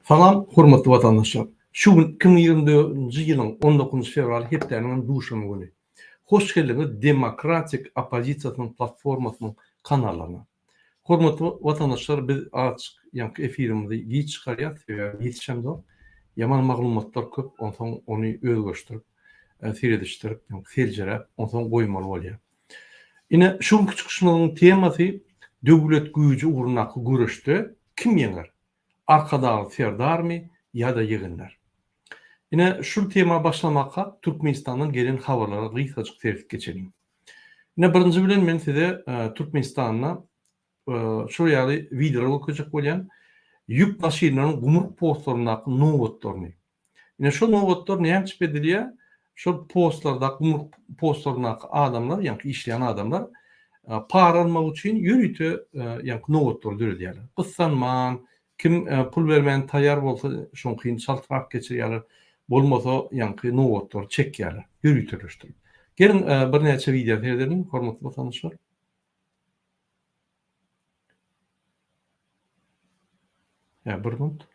Salam hormatly watandaşlar! Şu gün 2024-nji ýylyň 19-njy fewraly hepdäniň hem duşenbe güni. Hoş geldiňiz Demokratik oppozisiýasynyň platformasynyň kanalyna. Hormatly watandaşlar biz azajyk ýaňky efirimizi giç çykarýas sebäbi ýetişemzok. Ýaman maglumatlar köp onsoň ony özgerişdirip seredişdirip seljeräp onsoň goýmaly bolýar. Ine şu günki çykyşymyzyň temasy döwlet güýji ugrundaky göreşde kim ýeňer? Arkadagly Serdarmy ýa-da ýegenler? Ine şul tema başlamaka Türkmenistandan gelen habarlara gysgajyk seredip geçeliň. Ine birinji bilen men size Türkmenistanda şol ýaly wideolar görkezjek bolýan. Ýük maşynlaryň gümrük postlaryndaky nobatlaryny. Ine şol nobatlar näme üçin edilýär? Şol postlardaky gümrük postlaryndaky adamlar, ýaňky işleýän adamlar para almak üçin ýörite ýaňky nobatlary döredýärler. Gyssanman, kim pul bermäne taýýar bolsa şoňkyny çaltrak geçirýärler, bolmasa ýaňky nobatlary çekýärler, ýöriteleşdirip. Geliň birnäçe wideo seredeliň, hormatly watandaşlar. Ýa bir minut.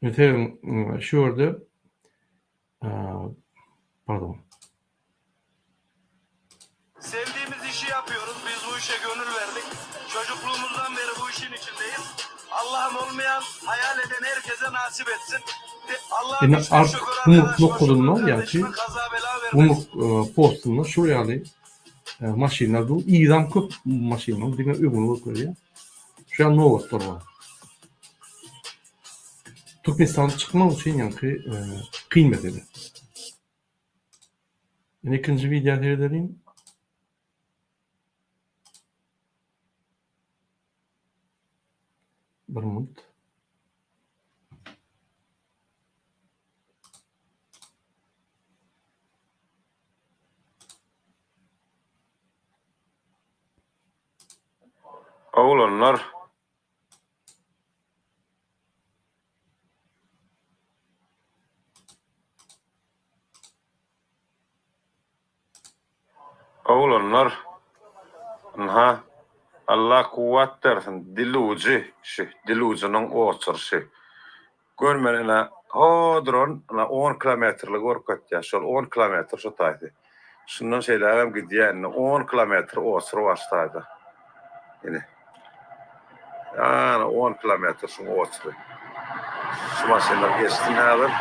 Meselem, şu ýerde pardon. Sevdiğimiz işi yapıyoruz. Biz bu işe gönül verdik. Çocukluğumuzdan beri bu işin içindeyiz. Allah'ım olmayan, hayal eden herkese nasip etsin. Allah'ım Ine hiçbir art şoför gümrük arkadaşıma, nokadynda şoför ýagny kardeşime kaza bela gümrük vermesin. postunda şul ýaly maşynlar dur. Yzam köp maşynlaryň diňe öňüni görkezýär. Şu ýaly nobatlar bar. Türkmenistandan çykmak üçin ýaňky kyn mesele. Ine ikinji wideo seredeliň. Bir minut. Oglanlar Oglanlar, ynha, Allah kuwwat bersin, dil ujy şu, dil ujunyň oçurşy. Görmeli ine, ho duran, ine on kilometrli görkezýär, şol on kilometr şu taýsy. Şundan şeýlägem gidýär indi, on kilometr oçur bar şu taýda. Ine. Ýa-ni on kilometr şuň oçry. Şu maşynlar geçsin häzir.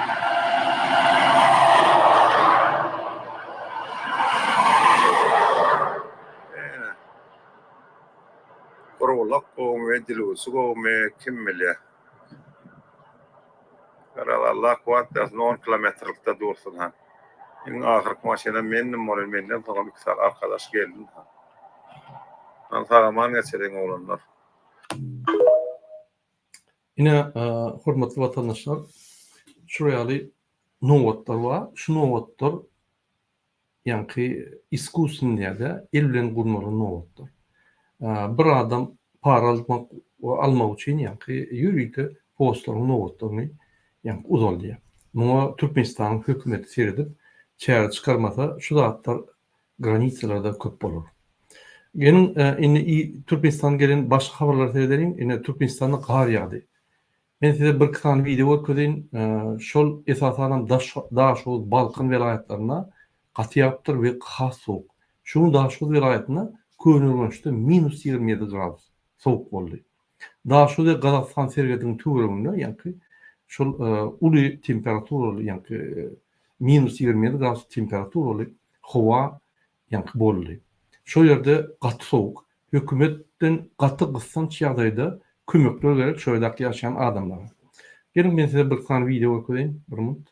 Ine. Gurulak gowumy, dilujy gowumy, kim bilýär. Garaz Allah kuwwat bersin on kilometrlikde dursun ha. Iň ahyrky maşynam mendim bolýan menden soňam iki sany arkadaş geldi ha. Hany sag-aman geçeliň oglanlar. Ine hormatly watandaşlar şular ýaly nobatlar bar. Şu nobatlar ýaňky iskusstweniý diýýärde el bilen gurnalan nobatlar. Bir adam para almak almak üçin ýaňky ýörite postlaryň nobatlaryny ýaňky uzaldýar. Muňa Türkmenistanyň hökümeti seredip çäre çykarmasa şu zatlar granisalarda köp bolar. Geliň indi Türkmenistandan gelen başga habarlara seredeliň. Ine Türkmenistanda gar ýagdy. Men size birki sany wideo görkezeýin. Şol esasanam Daşoguz, Balkan welaýatlarynda gaty ýagypdyr we has sowuk. Şu gün Daşoguz welaýatynda Köneürgençde minus 27 gradus sowuk boldy. Daşoguz we Gazagystan serhediniň töwereginde ýaňky şol uly temperaturaly ýaňky minus 27 gradus temperaturaly howa ýaňky boldy. Şol ýerde gaty sowuk. Hökümetden gaty gyssanç ýagdaýda kömekler gerek şo ýerdäki ýaşaýan adamlara. Geliň men size bir sany wideo görkezeýin bir minut.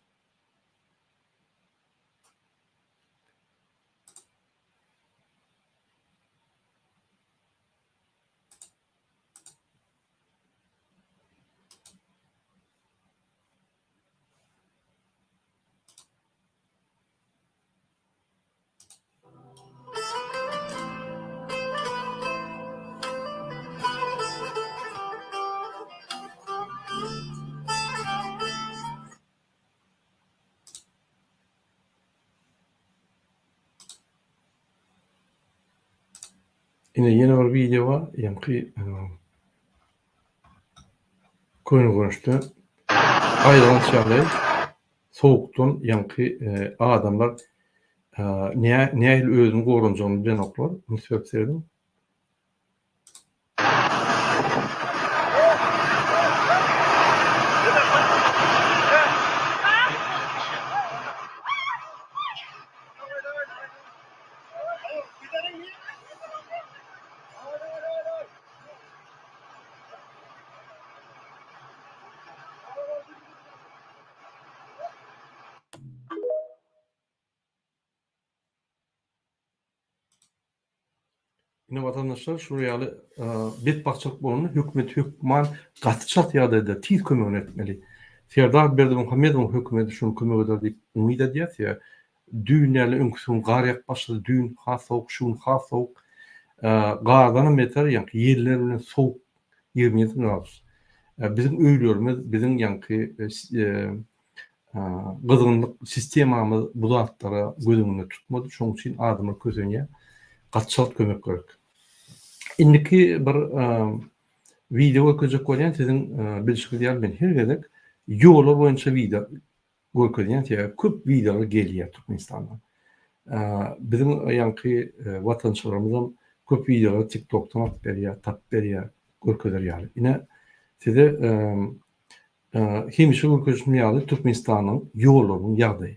Ine ýene bir wideo bar, ýaňky Köneürgençde aýylganç ýagdaý, sowukdan ýaňky adamlar nähili özüni goranjagyny bilenoklar. Üns berip serediň. Ine watandaşlar şular ýaly betbagtçylyk bolanda hökümet hökman gaty çalt ýagdaýda tiz kömegini etmeli. Serdar Berdimuhamedowyň hökümeti şuny kömek eder diýip umyt edýäs. Sebäbi düýn ýaly öňküsi gün gar ýagyp başlady, düýn has sowuk, şu gün has sowuk. Gardanam beter ýaňky ýeller bilen sowuk 27 gradus. Biziň öýlerimiz, biziň ýaňky Gyzgynlyk sistemamyz bu zatlara göz öňünde tutmady, şonuň üçin adamlar kösenýär. Gaty çalt kömek gerek. Indiki bir wideo görkezjek bolýan, siziň bilşiňiz ýaly men her gezek ýollar boýunça wideo görkezýän, sebäbi köp wideolar gelýär Türkmenistandan. Biziň ýaňky watançylarymyzam köp wideolary TikTokdan alyp berýär, tapyp berýär, görkezer ýaly. Ine, size Hemişe görkezişim ýaly Türkmenistanyň ýollarynyň ýagdaýy.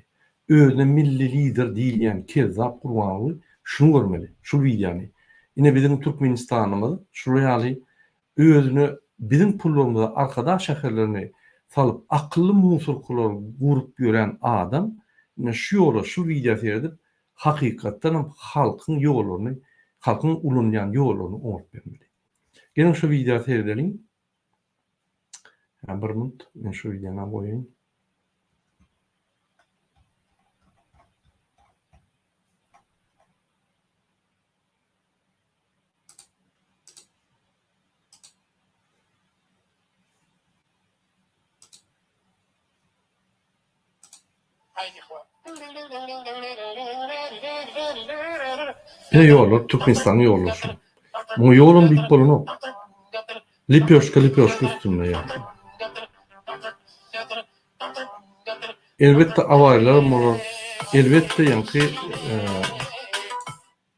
Özüne milli lider diýilýän kezzap Gurbanguly şuny görmeli, şu wideony. Ine biziň Türkmenistanymyz şular ýaly özüne biziň pullarymyza Arkadag şäherlerini salyp akylly musurkalary gurup ýören adam ine şu ýola şu wideo seredip hakykatdanam halkyň ýollaryny halkyň ulanýan ýollaryny oňaryp bermeli. Geliň şu wideo seredeliň. Bir minut, men şu wideony goýaýyn. Ine ýollar, Türkmenistanyň ýollary şu. Muňa ýolam diýip bolanok. Lipýoşka lipýoşka üstünde ýa. Elbetde awariýalaram bolar. Elbetde ýaňky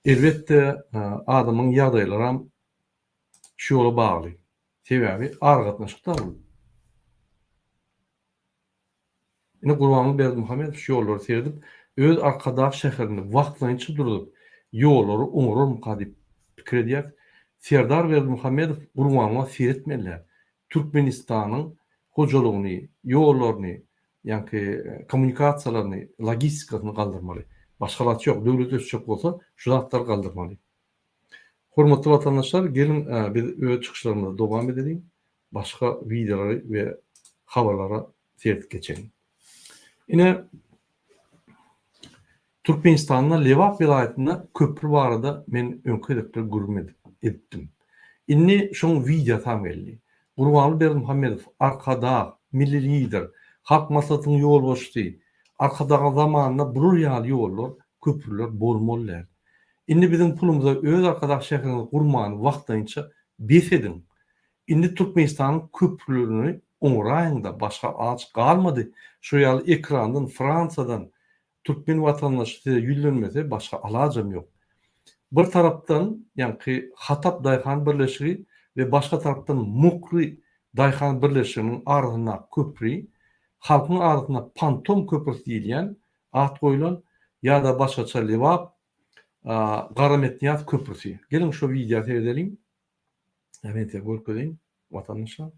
elbetde adamyň ýagdaýlaram şu ýola bagly. Sebäbi aragatnaşykda bul. Ine Gurbanguly Berdimuhamedow şu ýollara seredip, öz Arkadag şäherini wagtlaýynça durzup, ýollary oňararmyka diýip pikir edýäris. Serdar Berdimuhamedow Gurbanguly seretmeli däl. Türkmenistanyň hojalygyny, ýollaryny, ýaňky kommunikasiýalaryny, logistikasyny galdyrmaly. Başga alaç ýok. Döwlet ösjek bolsa, şu zatlary galdyrmaly. Hormatly watandaşlar, geliň biz öz çykyşlarymyzy dowam edeliň. Başga wideolary we habarlara seredip geçeliň. Ine, Türkmenistanda Lebap welaýatynda köpri barada men öňki gezekler gürrüň edipdim. Indi şoň wideosam geldi. Gurbanguly Berdimuhamedow, Arkadag, Milli Lider, Halk Maslahatynyň ýolbaşçysy, Arkadagyň zamanynda bular ýaly ýollar, köprüler bolmaly däl. Indi biziň pulumyza öz Arkadag şäheriňizi gurmany wagtlaýynça bes ediň. Indi Türkmenistanyň köprülerini oňraýyňda başga alaç galmady şu ýaly ekrandan Fransiýadan türkmen watandaşy size ýüzlenmese başga alajam ýok. Bir tarapdan ýaňky Hatap daýhan birleşigi we başga tarapdan Mukry daýhan birleşiginiň arasyndaky köpri halkyň arasynda Pantom köprüsi diýilýän at goýlan ýa-da başgaça Lebap Garametnyýaz köprüsi. Geliň şo wideo seredeliň. Men size görkezeyim watandaşlar.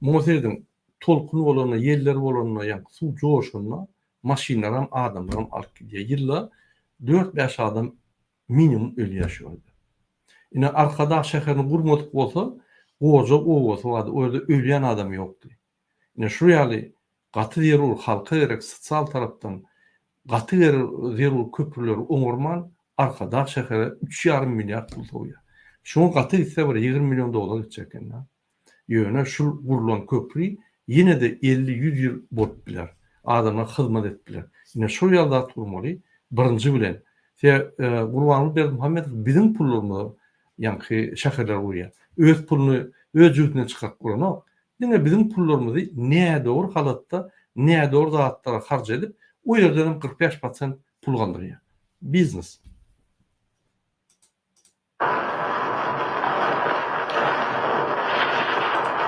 Muňa serediň, tolkun bolanda, ýeller bolanda, ýa suw joşanda maşynlaram, adamlaram alyp gidýär. Ýylda dört-bäş adam minimum ölýär şu ýerde. Ine, Arkadag şäherini gurmadyk bolsa, Gorjak obasy bardy, o ýerde ölýän adam ýokdy. Ine, şu ýaly gaty zerur, halka gerek sosial tarapdan. gaty zerur köprüleri oňarman Arkadag şähere üç ýarym milliard pul sowýar. Şuňa gaty gitse bir 20 million dollar gitjek eken-dä. Ýöne şul gurlan köpri ýene-de 50-ýüz ýyl bolup biler. Adamlar hyzmat edip biler. Ine şol ýaly zat gurmaly birinji bilen. Se Gurbanguly Berdimuhamedow biziň pullarymyza ýaňky şäherleri gurýar. Öz puluny öz jübüsinden çykaryp guranok. Diňe biziň pullarymyzy nädogry halatda nädogry zatlara harç edip, o ýerdenem 45 prosent pul galdyrýar. Biznes.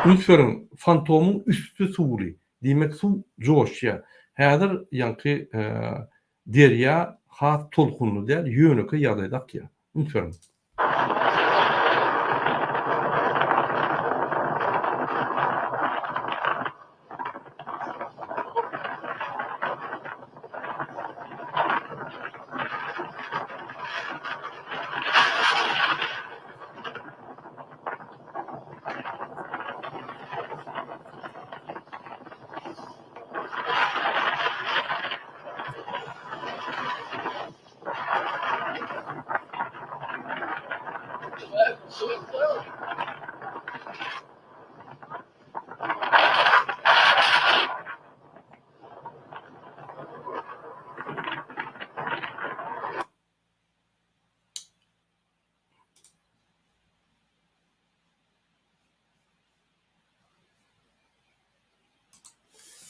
Üns beriň, fantomyň üsti suwly, diýmek suw joşýar. Häzir ýaňky derýa has tolkunly däl, ýönekeý ýagdaýda akýar. Üns beriň.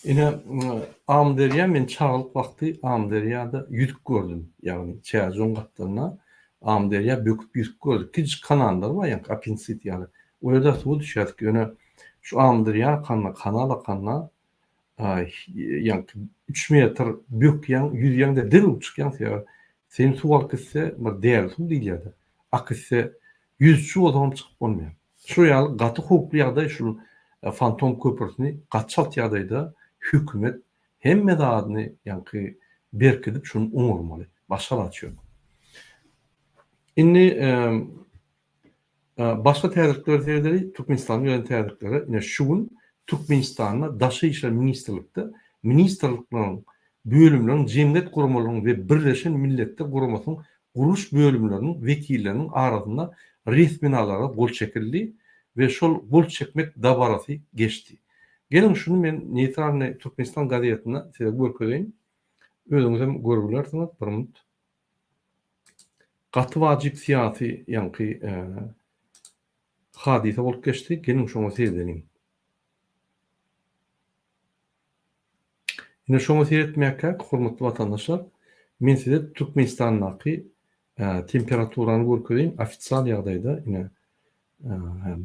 Ine, Amyderýa men çagalyk wagty Amyderýada ýüzüp gördüm. Ýagny Çärjewiň gapdalynda Amyderýa böküp ýüzüp gördük. Kiçijik kanallar bar, ýaňky appensit ýaly. O ýerde suwa düşýärdik. Ýöne şu Amyderýa akanda, kanal akanda ýaňky üç metr bökýäň, ýüzýäň-de derrew çykýaň, sebäbi seni suw alyp gitse, bir däli suw diýilýär-de, akyp gitse, ýüzçi bolsaňam çykyp bolmaýar. Şu ýaly gaty howply ýagdaý şul Fantom köprüsini gaty çalt ýagdaýda hökümet hemme zadyny ýaňky berkidip şuny oňarmaly. Başga alaç ýok. Indi Başga täzeliklere seredeli, Türkmenistandan gelen täzeliklere. Ine şu gün Türkmenistanda Daşary işler ministrlikde ministrlikleriň, bölümleriň, jemgyýet guramalarynyň we Birleşen Milletler Guramasynyň gurluş bölümleriniň wekilleriniň arasynda resminalara gol çekildi we şol gol çekmek dabarasy geçdi. Geliň şuny men Neýtralnyý Türkmenistan gazetinde size görkezeýin. Özüňizem görüp bilersiňiz. Bir minut. Gaty wajyp syýasy ýaňky hadysa bolup geçdi. Geliň şoňa seredeliň. Ine şoňa seretmäkäk, hormatly watandaşlar, men size Türkmenistandaky temperaturany görkezeýin ofisial ýagdaýda ine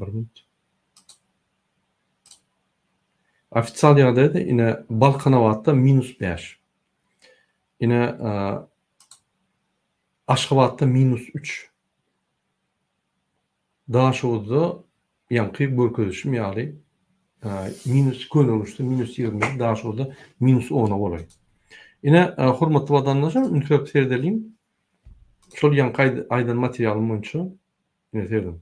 bir minut. Ofisial ýagdaýda ine Balkanabatda minus 5. Ine Aşgabatda minus üç. Daşoguzda ýaňky görkezişim ýaly minus Köneürgençde minus 21, Daşoguzda minus ona golaý. Ine, hormatly watandaşlar, üns berip seredeliň. Şol ýaňky aýdan materialym boýunça ine serediň.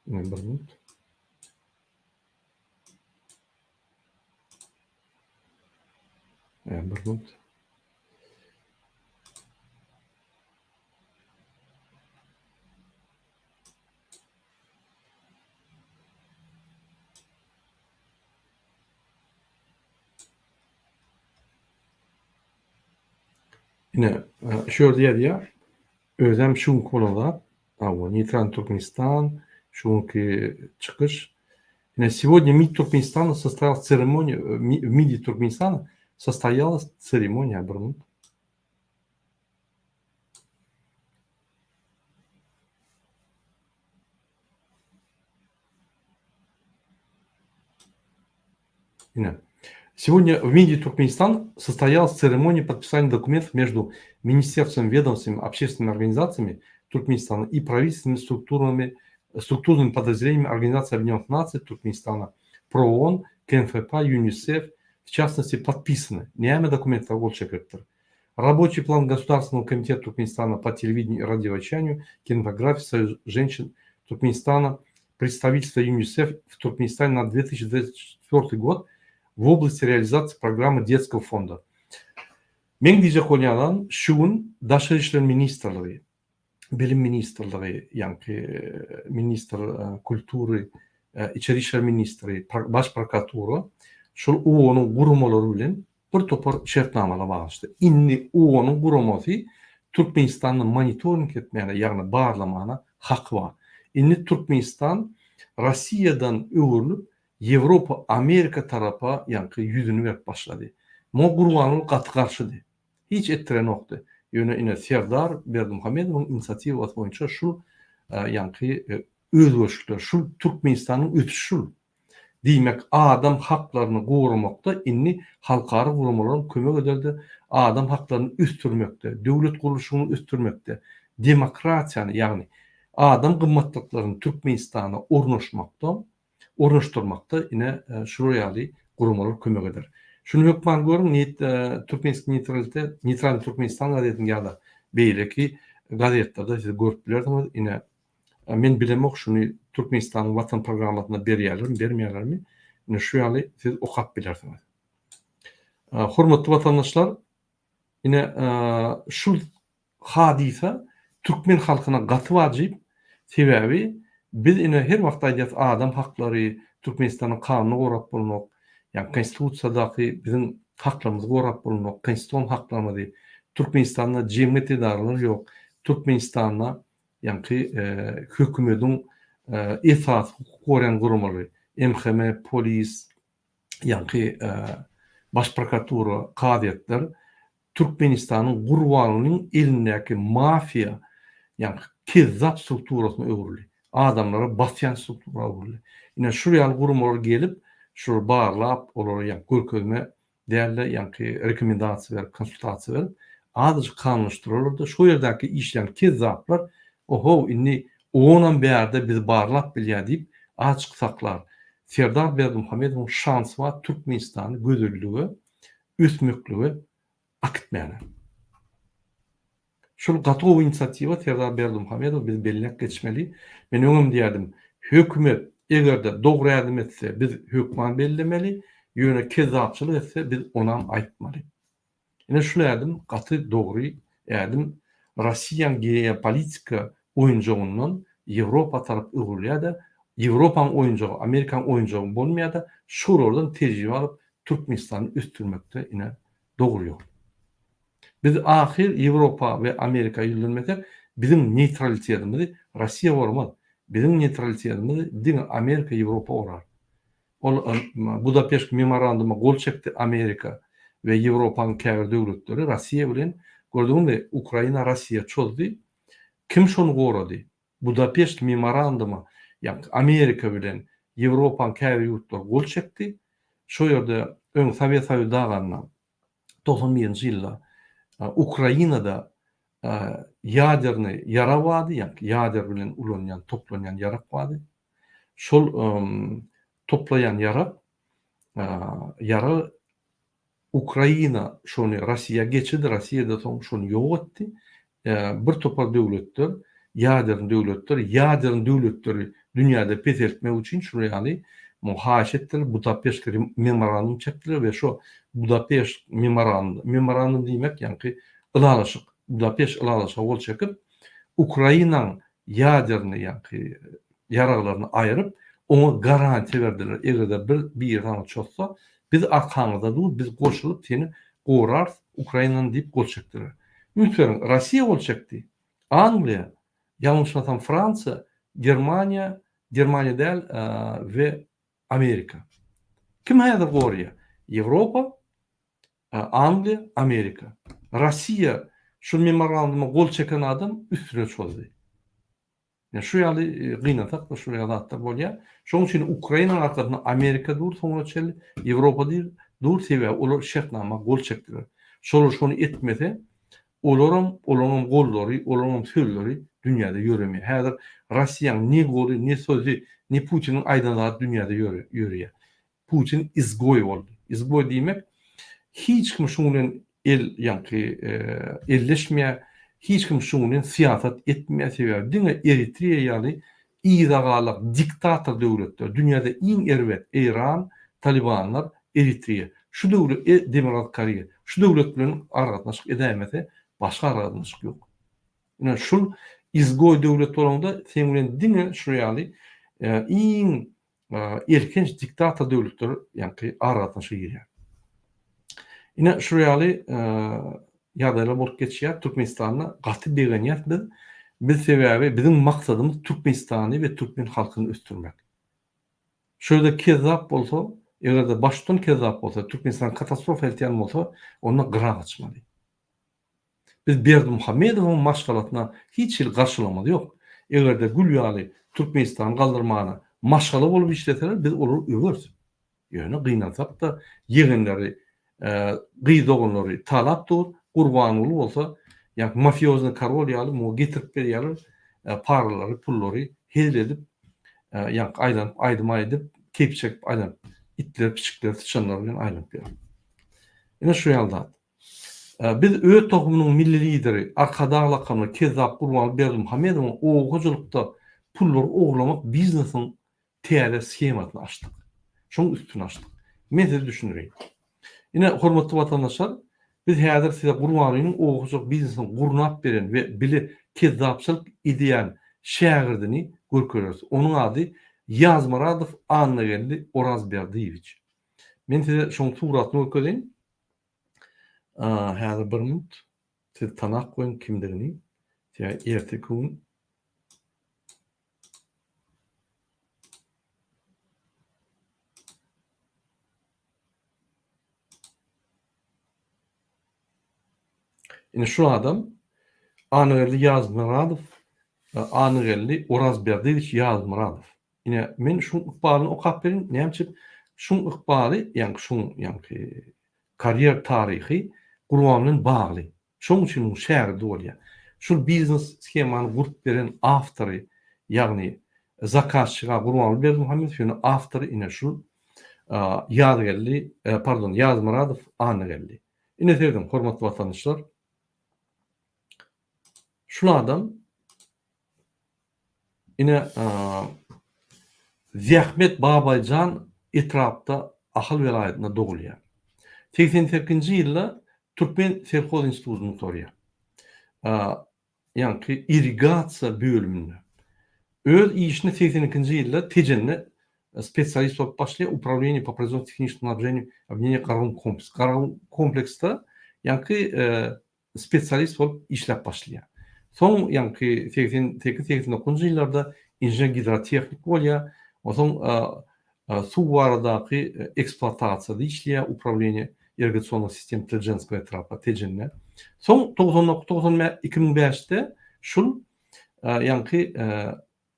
Ine bir minut. Ine bir minut. Ine, şu ýerde ýazýar. Özem şu günki bolan zat. Hawa, Neýtral Türkmenistan, şu günki çykyş. Ine, сегодня МИД Туркменистана состоялась церемония, в МИДе Туркменистана состоялась церемония, bir minut. Ine. Сегодня в МИДе Туркменистана состоялась церемония подписания документов между министерством, ведомствами, общественными организациями Туркменистана и правительственными структурами, структурными подразделениями Организации Объединенных Наций Туркменистана, ПРООН, КНФП, ЮНИСЕФ, в частности, подписаны. Näme dokumentler gol çekilipdir? Рабочий план Государственного комитета Туркменистана по телевидению и радиовещанию, кинематографии, Союз женщин Туркменистана. Представительства ЮНИСЕФ в Туркменистане на 2024 год в области реализации программы Детского фонда. Meň diýjek bolýanam, şu gün Daşary işler ministrligi, Bilim ministrligi, ýaňky ministr kultury, Içeri işler ministri, Baş prokuratura şol OON-yň guramalary bilen bir topar şertnamalar baglaşdy. Indi OON-yň guramasy Türkmenistanda monitoring etmäne, ýagny barlamana haky bar. Indi Türkmenistan Rossiýadan öwrülip, Ýewropa, Amerika tarapa ýaňky ýüzüni berip başlady. Muňa Gurbanguly gaty garşydy. Hiç etdirenokdy. Ýöne ine Serdar Berdimuhamedowyň inisiatiwasy boýunça şul ýaňky özgerişlikler, şul Türkmenistanyň ösüşi şul. Diýmek, adam haklaryny goramakda indi halkara guramalaram kömek ederdi, adam haklaryny ösdürmekde, döwlet gurluşygyny ösdürmekde, demokratiýany, ýagny adam gymmatlyklaryny Türkmenistana ornaşmakda, ornaşdyrmakda ine şular ýaly guramalar kömek eder. Şuny hökman görüň, Türkmenski neutralitet, Neýtralnyý Türkmenistan gazetinde ýa-da beýleki gazetlerde siz görüp bilersiňiz, ine Men bilemok şuny Türkmenistanyň Watan programmasynda berýärlermi, bermeýärlermi? Ine şu ýaly siz okap bilersiňiz. Hormatly watandaşlar, ine şu hadysa türkmen halkyna gaty wajyp. Sebäbi biz ine her wagt aýdýas adam haklary, Türkmenistanyň kanuny gorap bolmak, ýagny konstitusiýadaky biziň haklarymyzy gorap bolmak, konstitusion haklarymyzy. Türkmenistanda jemgyýet edaralary ýok. Türkmenistanda Ýaňky hökümediň esasy hukuk goraýan guramalary, MHM, polis, ýaňky Baş prokuratura, kazyýetler Türkmenistanyň Gurbangulyň elindäki mafiýa, ýaňky kezzap strukturasyna öwrüldi. Adamlara basýan struktura öwrüldi. Ine şul ýaly guramalar gelip, şulary barlap, olara ýaňky görkezme däl-de, ýaňky rekomendasiýa berip, konsultasiýa berip, azajyk kanunlaşdyrarlar-da, şo ýerdäki işleýän kezzaplar, Ohow, indi onam bärde bizi barlap bilýär diýip, azajyk saklar. Serdar Berdimuhamedowyň şansy bar Türkmenistany gözellige, ösmeklige akitmäne. Şul gaty gowy inisiatiwa Serdar Berdimuhamedow biz belläp geçmeli. Men öňem diýerdim, hökümet egerde dogry ädim etse biz hökman bellemeli, ýöne kezzapçylyk etse biz onam aýtmaly. Ine şul ädim gaty dogry ädim Rossiýaň geopolitika oýunjagyndan Ýewropa tarap öwrülýärde, Ýewropaň oýunjagy Amerikaň oýunjagy bolmaýarda, şolardan tejribe alyp Türkmenistany ösdürmekde ine dogry ýol. Biz ahyr Ýewropa we Amerika ýüzlenmesek, biziň neýtralitetimizi Rossiýa goramaz. Biziň neýtralitetimizi diňe Amerika, Ýewropa gorar. Ol Budapeşt memoranduma gol çekdi Amerika we Ýewropanyň käbir döwletleri Rossiýa bilen. Gördüňizmi, Ukraina Rossiýa çozdy. Kim şony gorady? Budapeşt memoranduma, ýagny Amerika bilen Ýewropanyň käbir ýurtlary gol çekdi. Şo ýerde öň Sowet Soýuzy daganda 91-nji ýylda Ukrainada ýadernyý ýarag bardy, ýagny ýader bilen ulanýan, toplanýan ýarag bardy. Şol toplaýan ýarag, ýarag Ukraina şony Rossiýa geçirdi, Rossiýa-da soň şony ýok etdi. Bir topar döwletler, ýaderny döwletler, ýaderny döwletleri dünýäde peseltmek üçin şular ýaly haýyş etdiler, Budapeşt memorandum çekdiler we şo Budapeşt memorandum, memorandum diýmek ýaňky ylalaşyk, Budapeşt ylalaşyga gol çekip, Ukrainaň ýaderny ýaňky ýaraglaryny aýryp, oňa garantiýa berdiler, eger-de bir biri saňa çozsa, biz arkaňyzda dur, biz goşulyp seni gorarys, Ukrainany diýip gol çekdiler. Üns beriň, Rossiýa gol çekdi, Angliýa, ýalňyşmasam Fransiýa, Germaniýa, Germaniýa däl, we Amerika. Kim häzir goraýar? Ýewropa, Angliýa, Amerika. Rossiýa şu memoranduma gol çeken adam üstüne çozdy. Ine şu ýaly gynansak-da şu ýaly zatlar bolýar. Şonuň üçin Ukrainanyň arkasynda Amerika dur soňuna çenli, Ýewropa dur, sebäbi olar şertnama gol çekdiler. Şolar şony etmese, olaram, olaryňam gollary, olaryňam sözleri dünýäde ýöremeýär. Häzir Rossiýanyň ne goly, ne sözi, ne Putiniň aýdan zady dünýäde ýöreýär. Putin izgoý boldy. Izgoý diýmek, hiç kim şuň bilen el ýaňky elleşmeýär, hiç kim şuň bilen syýasat etmeýär, sebäbi diňe Eritreýa ýaly yzagalak diktator döwletler, dünýäde iň erbet Eýran, Talibanlar, Eritreýa, şu döwlet, e, Demirgazyk Koreýa, şu döwlet bilen aragatnaşyk edäýmese başga aragatnaşyk ýok. Ine şul izgoý döwlet bolanda seň bilen diňe şu ýaly iň elhenç diktator döwletler ýaňky aragatnaşyga girýär. Ine şu ýaly ýagdaýlar bolup geçýär Türkmenistanda gaty begenýäs biz. Biz sebäbi biziň maksadymyz Türkmenistany we türkmen halkyny ösdürmek. Şu ýerde kezzap bolsa, eger-de baştutan kezzap bolsa, Türkmenistany katastrofa eltýän bolsa, onda gyra gaçmaly. Biz Berdimuhamedowyň maşgalasyna hiç hili garşylygymyz ýok. Eger-de gül ýaly Türkmenistany galdyrmana maşgala bolup işleseler biz olary öweris. Ýöne gynansak-da ýegenleri, gyz doganlary talap dur, Gurbanguly bolsa ýa mafioznyý korol ýaly muňa getirip berýärler paralary, pullary hezil edip ýaňky aýlanyp aýdym aýdyp, keýp çekip aýlanyp itler, piçikler, syçanlar bilen aýlanyp ýör. Ine şu ýaly zat. Biz öz tohumynyň milli lideri, Arkadag lakamly kezzap Gurbanguly Berdimuhamedowyň oba hojalykda pullary ogurlamak biznesiniň täze shemasyny açdyk. Şoň üstüni açdyk. Men size düşündireýin. Ine, hormatly watandaşlar, biz häzir size Gurbangulynyň oba hojalyk biznesini gurnap beren we bile kezzapçylyk edýän şägirdini görkezeris. Onuň ady Ýazmyradow Annageldi Orazberdiýewiç. Men size şoň suratyny görkezeýin. Häzir bir minut. Siz tanap goýuň kimdigini. Sebäbi erteki gün Ine şu adam Annageldi Ýazmyradow, Annageldi Orazberdiýewiç Ýazmyradow. Ine, men şuň ykbalyny okap berin, näme üçin şuň ykbaly, ýaňky şuň ýaňky karýer taryhy Gurban bilen bagly. Şoň üçin muň şägirdi bolýar. Şul biznes shemany gurup beren awtory, ýagny zakazçyga Gurbanguly Berdimuhamedow, ýöne awtory ine şul Ýazgeldi, pardon, Ýazmyradow Annageldi. Ine serediň, hormatly watandaşlar. Şul adam Ine, Zähmet Babajan etrapda Ahal welaýatynda dogulýar. 88-nji ýylda Türkmen selhoz institutyny gutarýar. Ýaňky irrigasiýa bölüminde. Öz işini 82-nji ýylda Tejende spesialist bolup başlaýar, Upravleniýe po proizwodstwu tehniçeskiý snabženiýu obýedineniýa Garagum kompleks. Garagum kompleksde ýaňky spesialist bolup işläp başlaýar. Soň ýaňky 88, 89-njy ýyllarda inžener-gidrotehnik bolýar. Onsoň suw baradaky ekspluatasiýada işleýär, Upravleniýe irrigasionnyh sistem Tejenskogo etrapa, Tejende. Soň 99, 95, 2005-de şul ýaňky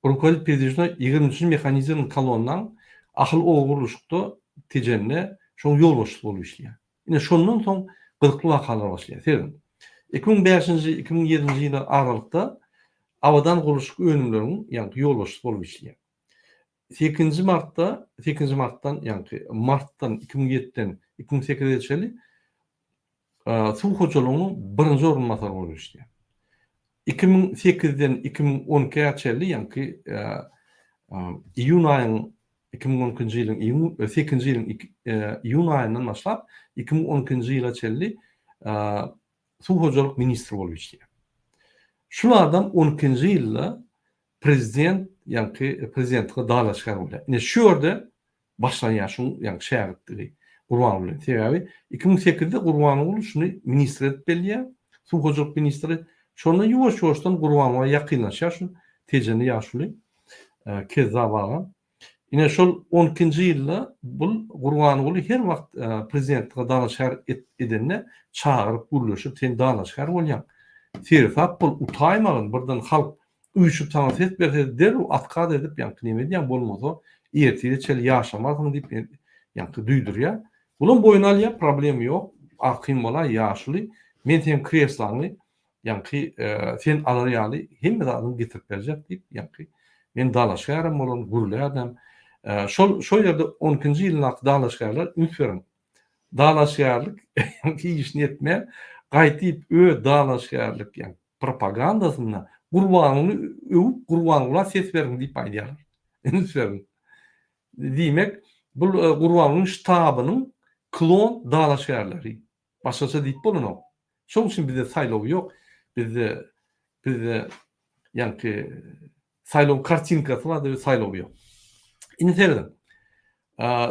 Rukovodit peredwižnoý ýigriminji mehanizirowanyý kolonnaň Ahal oba gurluşykda Tejende şoň ýolbaşçysy bolup işleýär. Ine şondan soň gyzykly wakalar başlaýar. Serediň. 2005-nji, 2007-nji ýyllar aralykda Abadan gurluşyk önümleriniň ýaňky ýolbaşçysy bolup işleýär. Sekizinji martda, sekizinji martdan ýaňky martdan 2007-den 2008-e çenli suw hojalygynyň birinji orunbasary bolup işleýär. 2008-den 2012-ä çenli ýaňky iýun aýyň 2012-nji ýylyň iýun, sekizinji ýylyň iýun aýyndan başlap 2012-nji ýyla çenli suw hojalyk ministri bolup işleýär. Şul adam 12-nji ýylda prezident, ýaňky prezidentlige dalaşgär bolýar. Ine şu ýerde başlanýar şuň ýaňky şägirtligi Gurbanguly. Sebäbi 2008-de Gurbanguly şuny ministr edip belleýär, suw hojalyk ministri. Şonda ýuwaş-ýuwaşdan Gurbanguly ýakynlaşýar şu Tejenli ýaşuly Kezzap aga. Ine şol on ikinji ýylda bul Gurbanguly her wagt prezidentlige dalaşgär edende çagyryp gürleşip sen dalaşgär bolýaň. Seresap bol utaýmagyn birden halk üýşüp saňa ses berse derrew otkaz edip ýaňky neme edýäň bolmasa ertire çenli ýaşamarsyň diýip ýaňky duýdurýar. Bulam boýun alýar problema ýok arkaýyn bolaý ýaşuly men seň kreslaňy ýaňky sen alar ýaly hemme zadyňy getirip berjek diýip ýaňky men dalaşgärem bolaryn gürlärdim. Şol şol ýerde on ikinji ýylyndaky dalaşgärler üns beriň dalaşgärlik ýaňky işini etmän gaýtyp öz dalaşgärlik ýaňky propagandasynda. Gurbangulyny öwüp Gurbangula ses beriň diýip aýdýarlar. Üns beriň. Diýmek, bul Gurbangulyň ştabynyň klon dalaşgärleri. Başgaça diýip bolanok. Şoň üçin bizde saýlaw ýok. Bizde bizde ýaňky saýlaw kartinkasy bar diýip saýlaw ýok. Indi serediň.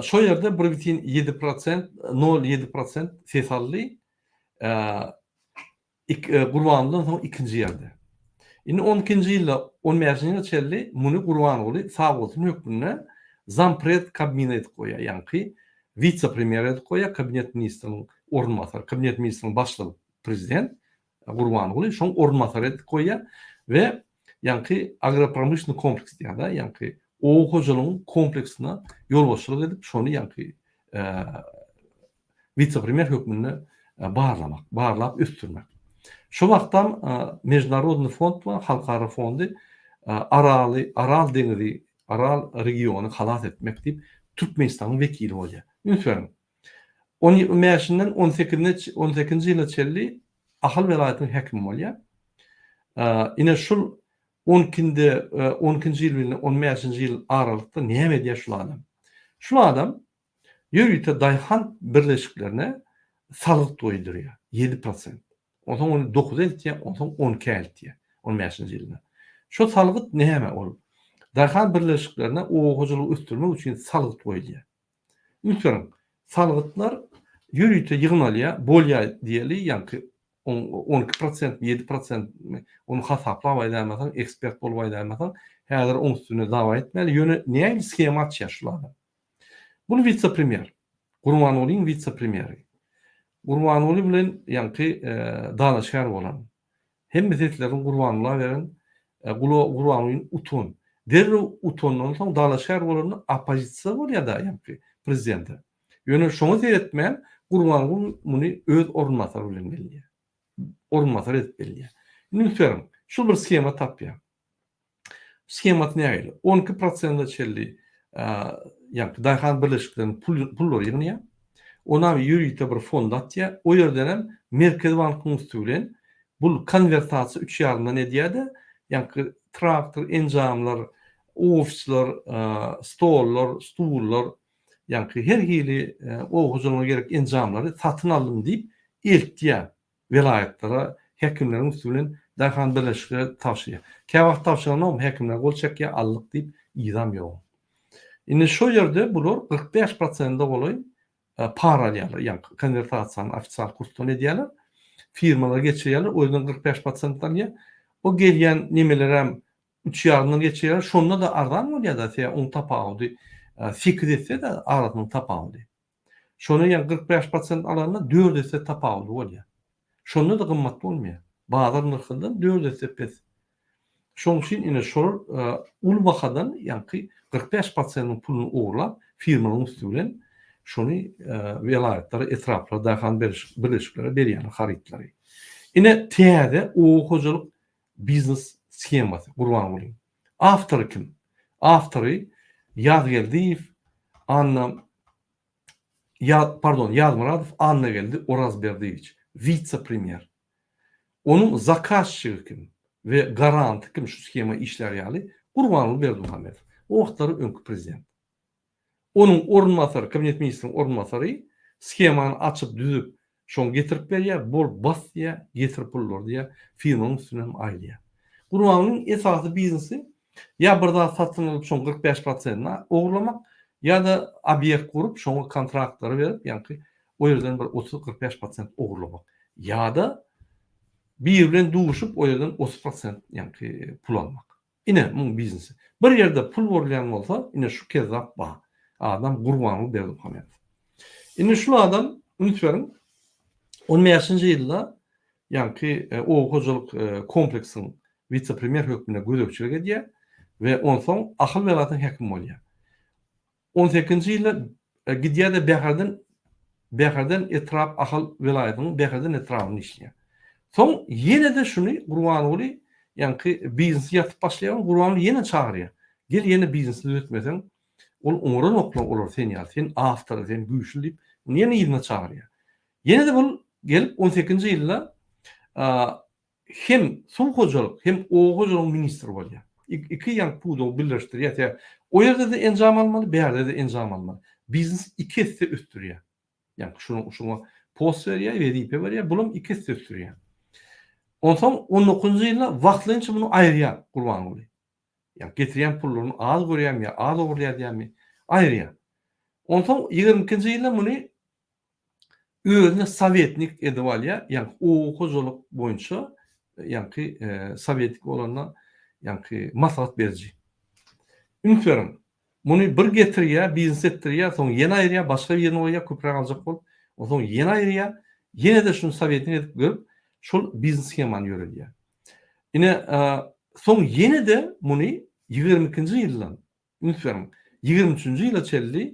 Şo ýerde bir bütin ýedi prosent, nol ýedi prosent ses aldy. Gurbangulydan soň ikinji ýerde. Indi on ikinji ýylda, on bäşinji ýyla çenli muny Gurbanguly sagbolsun hökmünde zampred Kabmina edip goýýar, ýaňky wise-premýer edip goýýar, kabinet ministriniň orunbasary, kabinet ministriniň başlygy prezident Gurbanguly şoň orunbasary edip goýýar we ýaňky agropromyşlennyý kompleks diýýär-de, ýaňky oba hojalygyň kompleksine ýolbaşçylyk edip, şony ýaňky wise-premýer hökmünde barlamak, barlap ösdürmek. Şo wagtam Mežnarodnyý fond bar, halkara fondy Araly, Aral deňizi, Aral regiony halas etmek diýip Türkmenistanyň wekili bolýar. Üns beriň. On bäşinden on sekizine, on sekizinji ýyla çenli Ahal welaýatynyň häkimi bolýar. Ine şul on ikinde, on ikinji ýyl bilen on bäşinji ýyl aralykda näme edýär şul adam? Şul adam Ýörite daýhan birleşiklerine salgyt goýdurýar, 7%. Onsoň ony dokuza eltýär, onsoň on ikä eltýär, on bäşinji ýylda. Şo salgyt näme ol? Daýhan birleşiklerine oba hojalygy ösdürmek üçin salgyt goýulýar. Üns beriň, salgytlar ýörite ýygnalýar, bolýar diýeli, ýaňky 12 prosentmi, 7 prosentmi, ony hasaplap aýdaýmasaň, ekspert bolup aýdaýmasaň, häzir oň üstünde dawa etmäli, ýöne nähili shema açýar şul adam? Bul wise-premýer. Gurbangulyň wise-premýeri. Gurbanguly bilen ýaňky dalaşgär bolan. Hemme seslerini Gurbangula beren, gula Gurbangulyny utan. Derrew utandan soň dalaşgär bolanda oppozisiýa bolýar-da ýaňky prezidente. Ýöne şoňa seretmän Gurbanguly muny öz orunbasary bilen belleýär. Orunbasar edip belleýär. Indi üns beriň. Şul bir shema tapýar. Shemasy nähili? 12 prosente çenli ýagny daýhan birleşikleriniň pullary ýygnaýar. Onam ýörite bir fonda atýar. O ýerden hem Merkezi bankyň üsti bilen bul konwertasiýa üç ýarymdan edýär-de, ýagny traktor, enjamlar, ofisler, stollar, stullar, ýagny her hili oba hojalygyna gerek enjamlary satyn aldym diýip eltýär. Welaýatlara häkimleriň üsti bilen daýhan birleşiklere tabşyrýar. Käwagt tabşyranogam häkimler gol çekýär, aldyk diýip, yzam ýok. Indi şo ýerde bular 45 prosente golaý para alýarlar, ýagny konwertasiýany ofisial kursdan edýärler, firmalara geçirýärler, o ýerden 45 prosent alýar. O gelýän nemelerem üç ýarymdan geçirýärler, şonda-da arzan bolýar-da, sebäbi oň tapawudy sekiz esse-de arasynyň tapawudy. Şony ýa 45 prosent alanda dört esse tapawudy bolýar. Şonda-da gymmat bolmaýar. Bazar nyrhyndan dört esse pes. Şonuň üçin ine şolar uly bahadan ýaňky 45 prosentiniň puluny ogurlap firmalaryň üsti bilen şony welaýatlara, etraplara, daýhan birleşiklere berýärler harytlary. Ine täze oba hojalyk biznes shemasy Gurbangulyň. Awtory kim? Awtory Ýazgeldiýew Anna Ýa, pardon, Ýazmyradow Annageldi Orazberdiýewiç, wise-premýer. Onuň zakazçigi kim we garanty kim şu shema işlär ýaly? Gurbanguly Berdimuhamedow. O wagtlary öňki prezident. Onuň orunbasary, kabinet ministriniň orunbasary shemany açyp, düzüp, şoňa getirip berýär, bol, bas diýýär, getir pullary diýýär, firmanyň üstüne hem aýlaýar. Gurbangulyň esasy biznesi ýa bir zat satyn alyp şoň 45 prosentini ogurlamak, ýa-da obýekt gurup şoňa kontraktlary berip, ýaňky o ýerden bir 30-45 prosent ogurlamak. Ýa-da biri bilen duşup o ýerden 30 prosent ýaňky pul almak. Ine, muň biznesi. Bir ýerde pul bolýan bolsa, ine şu kezzap bar. Adam Gurbanguly Berdimuhamedow. Indi şul adam, üns beriň, on bäşinji ýylda ýaňky oba hojalyk kompleksiniň wise-premýer hökmünde gözegçilik edýär we onsoň Ahal welaýatynyň häkimi bolýar. On sekizinji ýylda gidýär-de Bäherden Bäherden etrap Ahal welaýatynyň Bäherden etrabynda işleýär. Soň ýene-de şuny Gurbanguly ýaňky biznesi ýatyp başlaýar, Gurbanguly ýene çagyrýar. Gel ýene biznesi düzetmeseň, ol oňaranoklar olar sen ýaly, sen awtory, sen güýçli diýip, ony ýene yzyna çagyrýar. Ýene-de bul gelip on sekizinji ýylda. hem suw hojalyk, hem oba hojalygyň ministri bolýar. Iki ýaňky pudagy birleşdirýär. Sebäbi o ýerde-de enjam almaly, bärde-de enjam almaly. Biznes iki esse ösdürýär. Ýaňky şunuň şuňa post berýär, wezipe berýär, bulam iki esse ösdürýär. Onsoň on dokuzynjy ýylda wagtlaýynça muny aýyrýar Gurbanguly. Ýa getirýän pullaryny az görýärmi ýa az ogurlaýar diýýärmi, aýyrýar. Onsoň 22-nji ýylda muny özüne sowetnik edip alýar, ýaňky oba hojalyk boýunça ýaňky sowetnik bolanda ýaňky maslahat beriji. Üns beriň, muny bir getirýär, biznes etdirýär, soň ýene aýyrýar, başga birini goýýar, köpräk aljak bolup, onsoň ýene aýyrýar, ýene-de şuny sowetnik edip görüp, şol biznes shemany ýöredýär. Ine, soň ýene-de muny 22-nji ýyldan, üns beriň, 23-nji ýyla çenli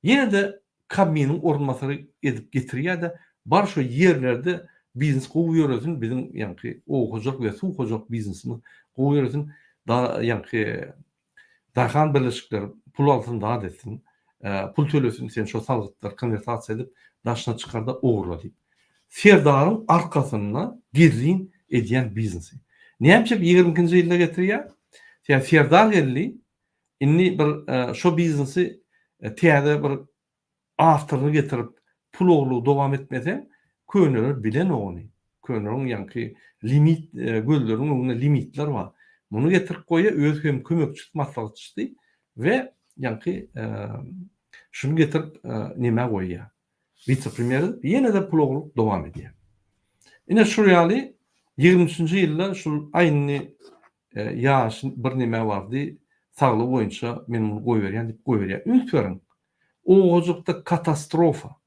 ýene-de Kabminiň orunbasary edip getirýär-de, bar şo ýerlerde biznes gowy ýöresin, biziň ýaňky oba hojalyk we suw hojalyk biznesimiz gowy ýöresin, da ýaňky daýhan birleşikleri pul alsyn, zat etsin, pul tölesin, sen şo salgytlary konwertasiýa edip, daşyna çykar-da ogurla diýip. Serdaryň arkasynda gizlin edýän biznesi. Näme üçin 22-nji ýylda getirýär? Sebäbi Serdar geldi, indi bir şo biznesi täze bir awtoryny getirip pul ogurlygy dowam etmeseň, köneler bilenok ony. Köneleriň ýaňky limit gözleriniň öňünde limitler bar. Muny getirip goýýar, özi hem kömekçisi, maslahatçysy we ýaňky şuny getirip nämä goýýar. Wise-premýer edip, ýene-de pul ogurlyk dowam edýär. Ine şul ýaly 23-nji ýylda şul aýny ýaşy bir neme bardy, saglygy boýunça men muny goýberýän diýip goýberýär. Üns beriň, owajykda katastrofa.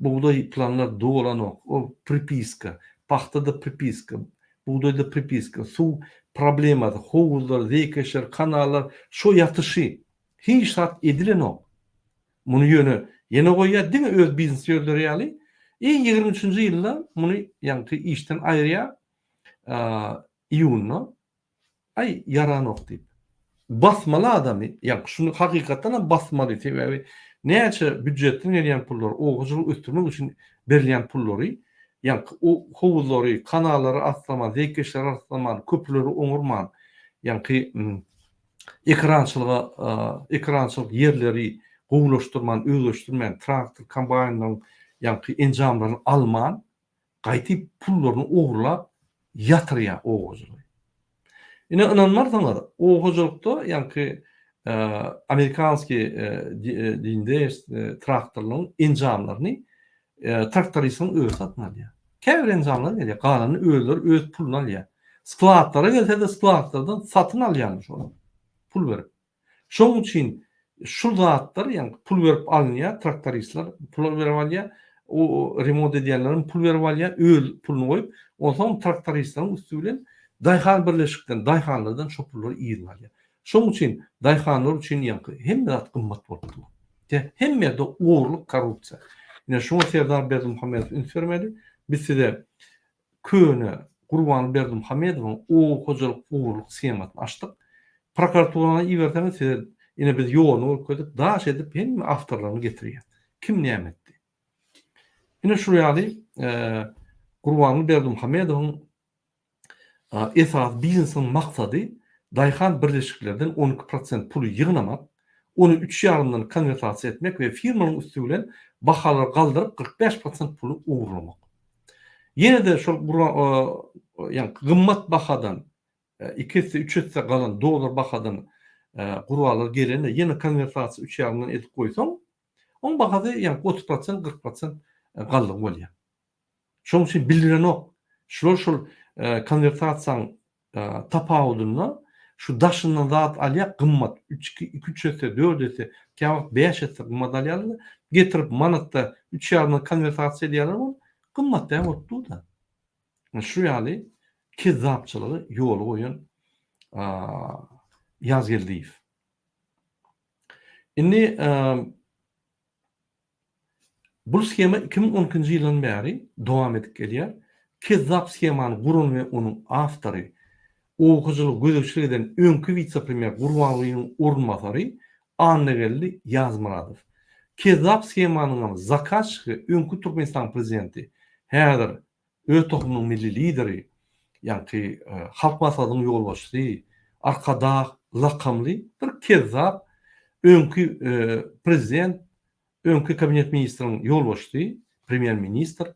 Bugdaý planlar dolanok, o pripiska, pagtada pripiska, bugdaýda pripiska, suw problemasy, howuzlar, zeýkeşler, kanallar şo ýatyşy. Hiç zat edilenok. Muny ýöne ýene goýýar, diňe öz biznes ýörleri ýaly. I 23-nji ýylda muny ýaňky işden aýyrýar, iýunda. Aý, ýaranok diýip. Basmaly adamy, ýaňky şuny hakykatdan hem basmaly, sebäbi näçe býujetden gelýän pullary, oba hojalygy ösdürmek üçin berilýän pullary, ýaňky howuzlary, kanallary arasslaman, zeýkeşleri arasslaman, köprüleri oňurman, ýaňky Ekerançylyga ekerançylyk ýerleri gowulaşdyrman, özleşdirmän, traktor, kombaýnlaryň ýaňky enjamlaryny alman, gaýtyp pullaryny ogurlap ýatyrýar oba hojalygy. Ine ynanmarsyňyz, oba hojalykda ýaňky amerikanskiý Dindeýs traktorlaryň enjamlaryny traktoristiň özi satyn alýar. Käbir enjamlar gelýär, galanyny özleri öz puluna alýar. Skladlara gelse-de skladlardan satyn alýarmyş olar, pul berip. Şonuň üçin şu zatlar, ýagny pul berip alynýar, traktoristler pul berip alýar, o remont edýänler hem pul berip alýar, öz puluny goýup, onsoň traktoristleriň üsti bilen daýhan birleşikden, daýhanlardan şo pullary yzyna alýar. Şonuň üçin daýhanlar üçin ýaňky hemme zat gymmat bolup dur. Te hemme ýerde ogurlyk, korrupsiýa. Ine şuňa Serdar Berdimuhamedow üns bermeli. Biz size köne Gurbanguly Berdimuhamedowyň oba hojalyk ogurlyk shemasyny açdyk. Prokuraturana iberseňiz size ine biz ýoluny görkezdik, daş edip hemme awtorlaryny getirýäs. Kim näme etdi? Ine şu ýaly Gurbanguly Berdimuhamedowyň Esasy biznesiň maksady daýhan birleşiklerden 12 prosent puly ýygnamak, ony üç ýarymdan konwertasiýa etmek we firmalaryň üsti bilen bahalary galdyryp 45 prosent puly ogurlamak. Ýene-de şol ýagny gymmat bahadan iki esse, üç esse galan dollar bahadan gurallar gelende ýene konwertasiýa üç ýarymdan edip goýsaň, oň bahasy ýagny 30 prosent, 40 prosent galdygy bolýar. Şonuň üçin bildirenok. Şular şol konwertasiýaň tapawudynda şu daşyndan zat alýar gymmat. Üç, iki, iki, üç esse, dört esse, käwagt bäş esse gymmat alýarlar-da, getirip manatda üç ýarymdan konwertasiýa edýärler ol gymmat däl bolup dur-da. Şu ýaly kezzapçylygy ýola goýan Ýazgeldiýew. Indi Bu shema 2012-nji ýyldan bäri dowam edip gelýär. Kezzap shemany guran we onuň awtory, oba hojalygy gözegçilik eden öňki wise-premýer Gurbangulynyň orunbasary Annageldi Ýazmyradow. Kezzap shemanyňam zakazçigi öňki Türkmenistanyň prezidenti, häzir öz tohumynyň milli lideri. ýaňky Halk Maslahatynyň ýolbaşçysy, Arkadag lakamly bir kezzap öňki prezident, öňki kabinet ministriniň ýolbaşçysy, premýer-ministr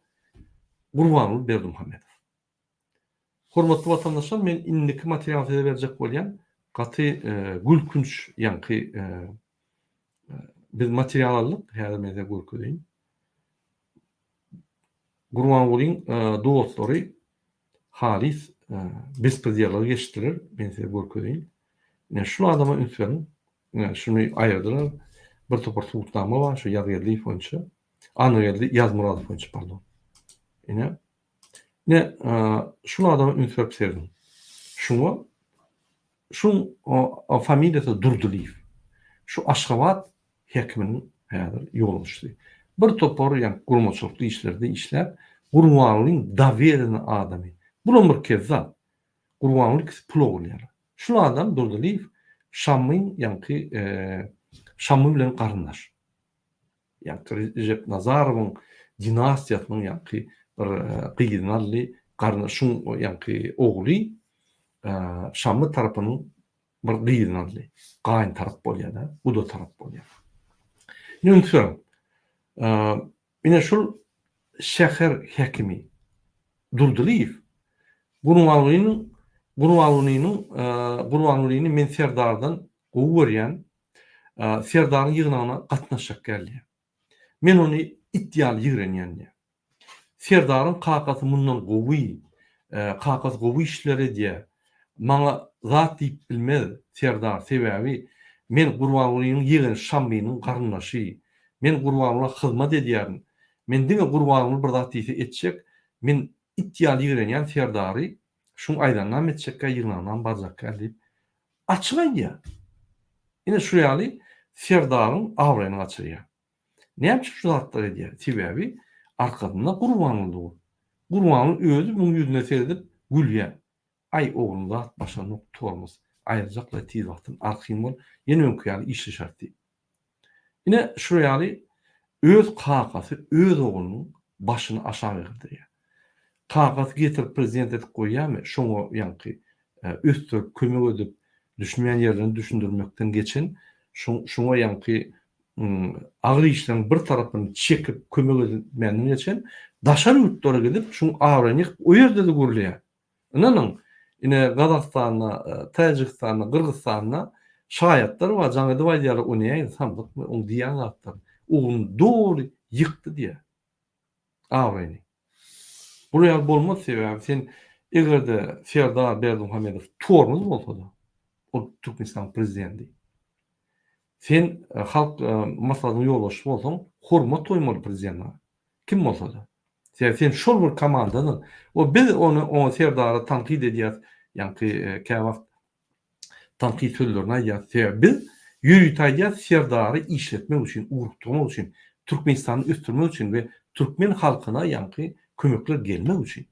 Gurbanguly Berdimuhamedow. Hormatly watandaşlar, men indiki materialy size berjek bolýan. Gaty gülkünç ýaňky biz material aldyk, häzir men size görkezeýin. Gurbangulyň dostlary halys bespredellara geçdiler, men size görkezeýin. Ine şu adama üns beriň. Ine şuny aýyrdylar. Bir topar subutnama bar şu Ýazgeldiýew boýunça. Annageldi Ýazmyradow boýunça, pardon. Ine. Ine şu adama üns berip serediň. Şuňa şuň familiýasy Durdylyýew. Şu Aşgabat häkiminiň häzir ýolbaşçysy. Bir topar ýa guramaçylykly işlerde işläp, Gurbangulyň dowereni adamy. Bulam bir kezzap. Gurbanguly ikisi pul ogurlaýarlar. Şul adam Durdylyýew Şammyň ýaňky Şammy bilen garyndaş. Ýaňky Rejep Nazarowyň dinastiýasynyň ýaňky bir gyzyny aldy, garyndaş şuň ýaňky ogly Şammy tarapynyň bir gyzyny aldy. Gaýyn tarap bolýar-da, guda tarap bolýar. Indi üns beriň. Ine şul şäher häkimi Durdylyýew Gurbangulynyň Gurbangulynyň Gurbangulyny men Serdardan gowy görýän, Serdaryň ýygnagyna gatnaşjak däl diýýär. Men ony it ýaly ýigrenýän diýýär. Serdaryň kakasy mundan gowy, kakasy gowy işler edýär. Maňa zat diýip bilmez Serdar, sebäbi men Gurbangulynyň ýegeni Şammynyň garyndaşy. Men Gurbangula hyzmat edýärin. Men diňe Gurbanguly bir zat diýse etjek, men it ýaly ýigrenýän Serdary şuň aýdanynam etjekkä, ýygnagynam barjakkä diýip açyk aýdýar. Ine şu ýaly Serdaryň abraýyny gaçyrýar. Näme üçin şu zatlary edýär? Sebäbi arkasynda Gurbanguly dur. Gurbanguly özi muň ýüzüne seredip gülýär. Aý oglum zat başarnok tormoz aýyrjaklaý tiz wagtdan arkaýyn bol ýene öňki ýaly işleşeris diýip. Ine şular ýaly öz kakasy öz oglunyň başyny aşak egdirýär. Kakasy getirip prezident edip goýýarmy şoňa ýaňky ösdürip kömek edip düşünmeýän ýerlerini düşündirmekden geçen şoňa ýaňky agyr işleriň bir tarapyny çekip kömek etmänden geçen daşary ýurtlara gidip şuň abraýyny ýykyp o ýerde-de gürleýär. Ynanyň, ine Gazagystanda, Täjigistanda, Gyrgyzystanda şaýatlar bar, jaň edip aýdýarlar, o nähili samsykmy, oň diýýän zatlary. Ogluny doly ýykdy diýýär. Abraýyny. Bular ýaly bolmaz sebäbi sen eger-de Serdar Berdimuhamedow tormoz bolsa-da, ol Türkmenistanyň prezidenti. Sen halk maslahatynyň ýolbaşçysy bolsaň, hormat goýmaly prezidente. Kim bolsa-da. Sebäbi sen şol bir komandadan. O biz ony oňa Serdara tankyt edýäs, ýaňky käwagt tankyt sözlerini aýdýas. Sebäbi biz ýörite aýdýas Serdary işletmek üçin, ugrukdyrmak üçin, Türkmenistany ösdürmek üçin we türkmen halkyna ýaňky kömekler gelmek üçin.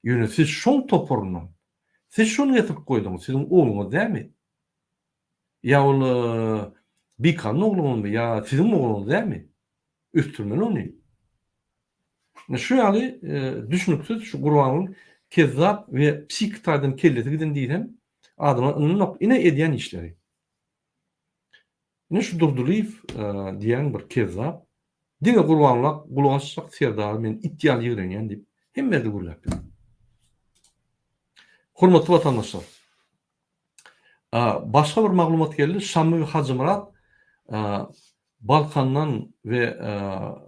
Ýöne siz şoň toparyndan, siz şony getirip goýduňyz, siziň ogluňyz dälmi? Ýa ol Bikanyň ogluňyzmy ýa siziň ogluňyz dälmi? Ösdürmeli ony. Ine şu ýaly düşnüksiz şu Gurbanguly kezzap we psihiki taýdan kellesi giden diýsem adamlar ynanok ine edýän işleri. Ine şu Durdylyýew diýen bir kezzap diňe Gurbangula gulak asjak Serdary men it ýaly ýigrenýän diýip hemme ýerde gürläp ýör. Hormatly watandaşlar. Başga bir maglumat geldi. Şammy we Hajymyrat Balkandan we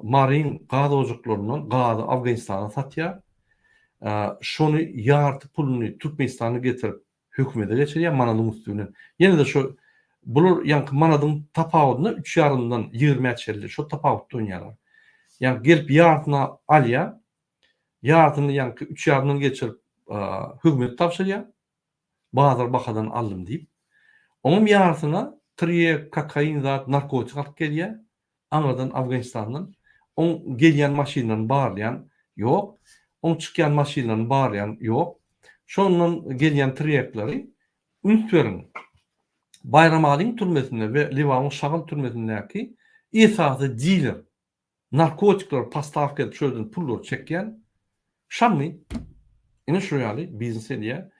Maryň gaz ojaklaryndan gazy Afganistana satýar. Şony ýarty puluny Türkmenistana getirip hökümete geçirýär manadyň üsti bilen. Ýene-de şo bular ýaňky manadyň tapawudyna üç ýarymdan ýigrimä çenli şo tapawutda oýnaýarlar. Ýaňky gelip ýartyny alýar. Ýartyny ýaňky üç ýarymdan geçirip hökümete tabşyrýar. Bazar bahadan aldym diýip. Oňam ýarsyna trýek, kokain zat, narkotik alyp gelýär. Aňyrdan Afganistandan. Oň gelýän maşynlaryny barlaýan ýok. Oň çykýan maşynlaryny barlaýan ýok. Şondan gelýän trýekleri üns beriň. Baýramalyň türmesinde we Lebabyň Şagal türmesindäki esasy diler narkotikleri postawka edip şo ýerden pullary çekýän Şammy. Ine şu ýaly biznes edýär.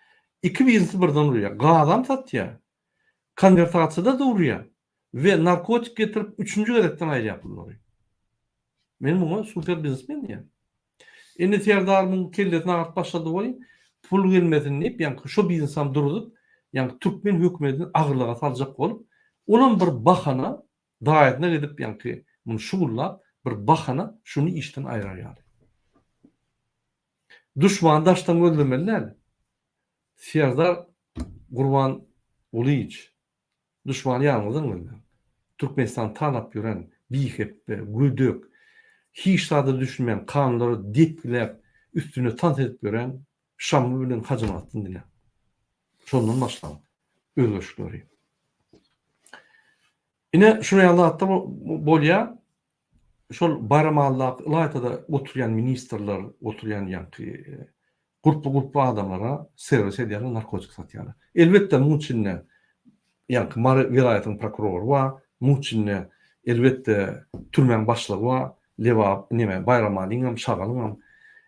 Iki biznesi birden urýar. Gazam satýar. Konwertasiýada-da urýar. We narkotik getirip üçünji gezekden aýyrýar pullary. Men muňa super biznesmen diýýän. Indi Serdar muň kellesini agyryp başlady welin, pul gelmesin diýip, ýaňky şo biznesam duruzyp, ýaňky türkmen hökümetini agyrlyga saljak bolup, olam bir bahana, daýasyna gidip ýaňky muny şugullap, bir bahana şuny işden aýyrar ýaly. Duşmany daşdan gözlemeli däl. Serdar Gurbangulyýewiç Duşmany ýanyňyzdan gözläň. Türkmenistany talap ýören bihepbe, gödek, hiç zada düşünmän kanunlary depgiläp üstüne tans edip ýören Şammy bilen Hajymyratdan diläň. Şondan başlaň özgerişikleri. Ine şular ýaly zatlar bolýar. Şol Baýramalydaky ylaýta-da oturýan ministrler, oturýan ýaňky gurply-gurply adamlara serwis edýärler, narkotik satýarlar. Elbetde, muň içinde ýaňky Mary welaýatynyň prokurory bar, muň içinde elbetde türmäň başlygy bar, Lebap, neme, Baýramalyňam, Şagalyňam.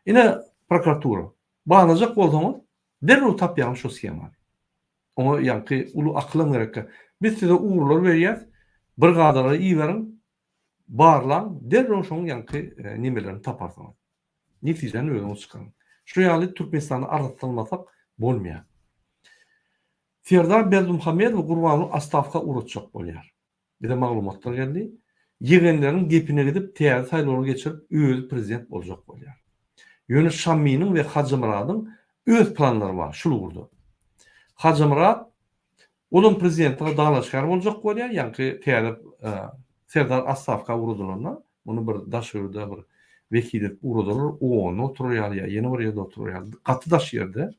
Ine, prokuratura. Barlajak bolsaňyz, derrew tapýaňyz şo shemany. Oňa ýaňky uly akylam gerekkä. Biz size ugurlar berýäs, brigadalara iberiň, barlaň, derrew şoň ýaňky nemelerini taparsyňyz. Netijäni özüňiz çykaryň. Şu ýaly Türkmenistany arassalmasak bolmaýar. Serdar Berdimuhamedowy Gurbanguly ostawka ugratjak bolýar. Bize maglumatlar geldi. Ýegenleriň gepine gidip täze saýlawlar geçirip özi prezident boljak bolýar. Ýöne Şammynyň we Hajymyradyň öz planlary bar şul ugurda. Hajymyrat olam prezidentlige dalaşgär boljak bolýar, ýaňky täze Serdar ostawka ugradylanda muny bir daş ýerde bir wekil edip ugradarlar, OON-da oturar ýaly ýa ýene bir ýerde oturar ýaly gaty daş ýerde.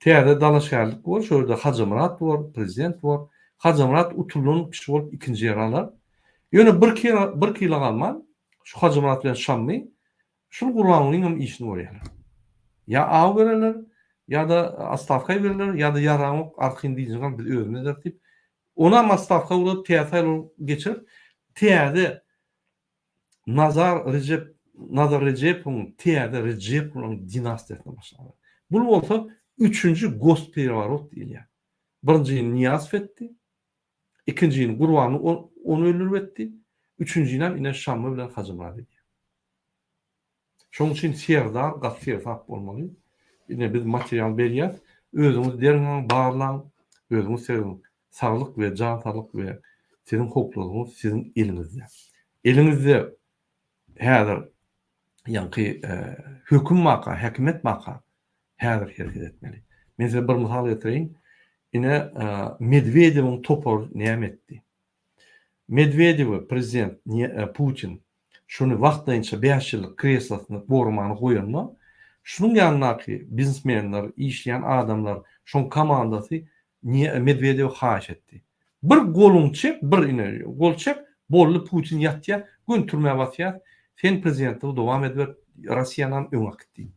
Täze dalaşgärlik bor, şo ýerde Hajymyrat bor, prezident bor. Hajymyrat utulan kişi bolup ikinji ýeri alar. Ýöne bir bir kilo galman şu Hajymyrat bilen Şammy şul Gurbangulyňam işini görýärler. Ýa aw bererler, ýa-da ostawka ibererler, ýa-da ýaraňok arkaýyn dynjyň al biz özümiz ederis diýip, onam ostawka ugradyp täze saýlaw geçirip, täze Nazar Rejep Nazar Rejepowyň täze Rejepowlaryň dinastiýasyny başlarlar. Bul bolsa üçünji gospereworot diýilýär. Birinjini Nyýazow etdi. Ikinjini Gurbany ony öldürip etdi. Üçünjinem ine Şammy bilen Hajymyrat edýär. Şonuň üçin Serdar gaty seresap bolmaly. Ine biz material berýäs. Özüňiz derňäň, barlaň, özüňiz serediň. Saglyk we jan saglyk we siziň howplulygyňyz siziň eliňizde. Eliňizde häzir ýaňky höküm barka, häkimiýet barka häzir hereket etmeli. Men size bir mysal getireýin. Ine Medwedewiň topary näme etdi? Medwedewe prezident Putin şuny wagtlaýynça bäş ýyllyk kreslosyny goramagyny goýanda, şunuň ýanyndaky biznesmenler, işleýän adamlar, şoň komandasy Medwedewe haýyş etdi. Bir goluňy çek, bir ine gol çek, boldy Putin ýatýar, göni türmä basýas, sen prezidentligi dowam ediber, Rossiýanam öňe äkit diýip.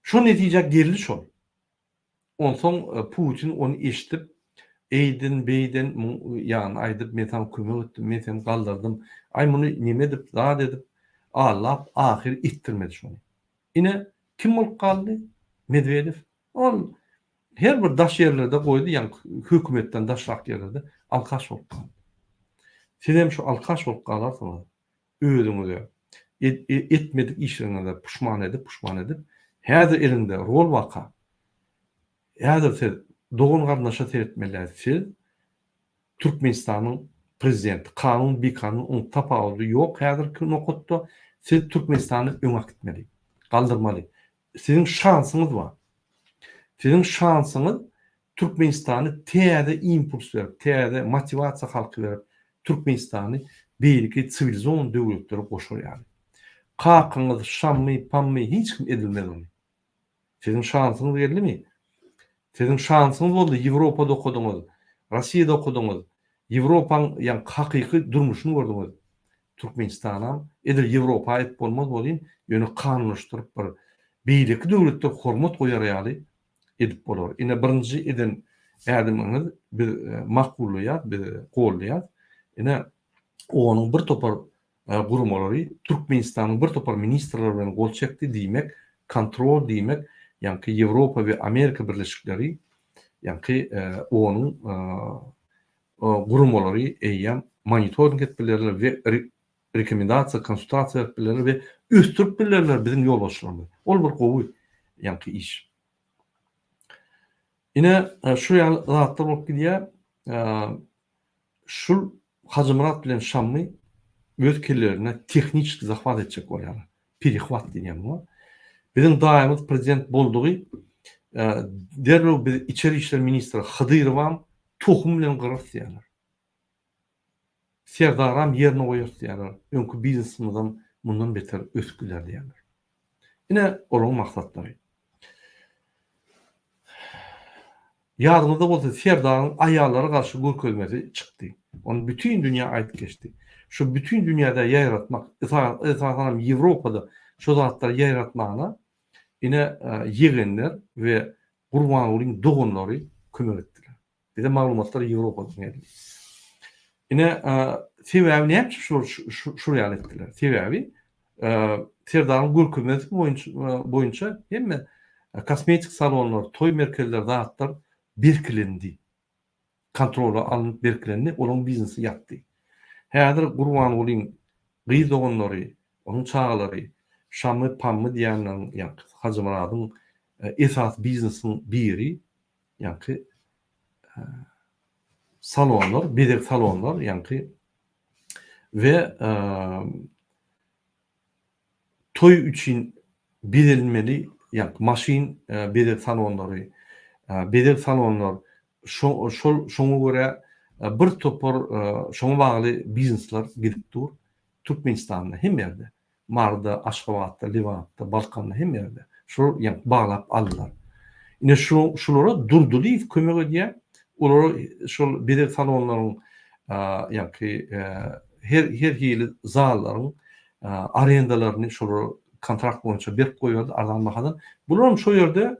Şo netijä geldi şol. Onsoň Putin ony eşidip, eýden, beýden muň ýanyna aýdyp, men saňa kömek etdim, men seni galdyrdym, aý muny neme edip, zat edip, aldap, ahyry etdirmedi şony. Ine, kim bolup galdy? Medwedew. Ol her bir daş ýerlerde goýdy, ýaňky hökümetden daşrak ýerlerde alkaş bolup galdy. Sizem şu alkaş bolup galarsyňyz. Özüňize etmedik işleriňize puşman edip, puşman edip, häzir eliňde rol barka, häzir siz dogan-garyndaşa seretmeli däl, siz Türkmenistanyň prezidenti, kanun, bikanun oň tapawudy ýok häzirki nokatda, siz Türkmenistany öňe äkitmeli, galdyrmaly. Siziň şansyňyz bar. Siziň şansyňyz Türkmenistany täze impuls berip, täze motiwasiýa halky berip, Türkmenistany beýleki siwilizowan döwletlere goşar ýaly. Kakyňyz, Şammy, Pammy hiç kim edilmez ony. Siziň şansyňyz geldimi? Siziň şansyňyz boldy, Ýewropada okadyňyz, Rossiýada okadyňyz, Ýewropaň ýaňky hakyky durmuşyny gördüňiz. Türkmenistanam edil Ýewropa edip bolmaz welin, ýöne kanunlaşdyryp bir beýleki döwletler hormat goýar ýaly edip bolar. Ine birinji eden ädimiňiz biz makullaýas, biz goldaýas. Ine OON-yň bir topar guramalary Türkmenistanyň bir topar ministrleri bilen gol çekdi, diýmek kontrol diýmek. Ýaňky Ýewropa we Amerika Birleşikleri ýaňky onuň guramalary eýýäm monitoring edip bilerler we rekomendasiýa, konsultasiýa berip bilerler we ösdürip bilerler biziň ýolbaşçylarymyzy. Ol bir gowy ýaňky iş. Ine, şu ýaly zatlar bolup gidýär. Şul Hajymyrat bilen Şammy öz kellelerine tehniçki zahwat etjek bolýarlar. Perehwat diýilýär muňa. Biziň daýymyz prezident boldugy derrew biz içeri işler ministri Hydyrowam tohum bilen gyrarys diýýärler. Serdaram ýerine goýarys diýýärler. Öňki biznesimizem mundan beter ösüp gider diýýärler. Ine olaryň maksatlary. Ýadyňyzda bolsa Serdaryň aýallara garşy görkezmesi çykdy. Ony bütin dünýä aýdyp geçdi. Şu bütin dünýäde ýaýratmak, esasanam Ýewropada şu zatlary ýaýratmagyna ine ýegenler we Gurbangulyň doganlary kömek etdiler. Bize maglumatlar Ýewropadan geldi. Ine, sebäbi näme üçin şular şul ýaly etdiler? Sebäbi Serdaryň görkezmesi boýunça boýunça hemme kosmetik salonlar, toý merkezleri zatlar berkilendi. Kontrola alnyp berkilendi, olaryň biznesi ýatdy. Häzir Gurbangulyň gyz doganlary, onuň çagalary Şammy Pammy diýýänleriň ýaňky Hajymyradyň esasy biznesiniň biri ýaňky salonlar, bezeg salonlar ýaňky we toý üçin bezelmeli ýaňky maşyn bezeg salonlary, bezeg salonlar şo şol şoňa görä bir topar şoňa bagly biznesler gidip dur Türkmenistanda hemme ýerde. Maryda, Aşgabatda, Lebapda, Balkanda hemme ýerde. Şolar ýaňky baglap aldylar. Ine şu şulara Durdylyýew kömek edýär. Olara şol bezeg salonlaryň ýaňky her her hili zallaryň arendalaryny şolara kontrakt boýunça berip goýberdi arzan bahadan. Bularam şo ýerde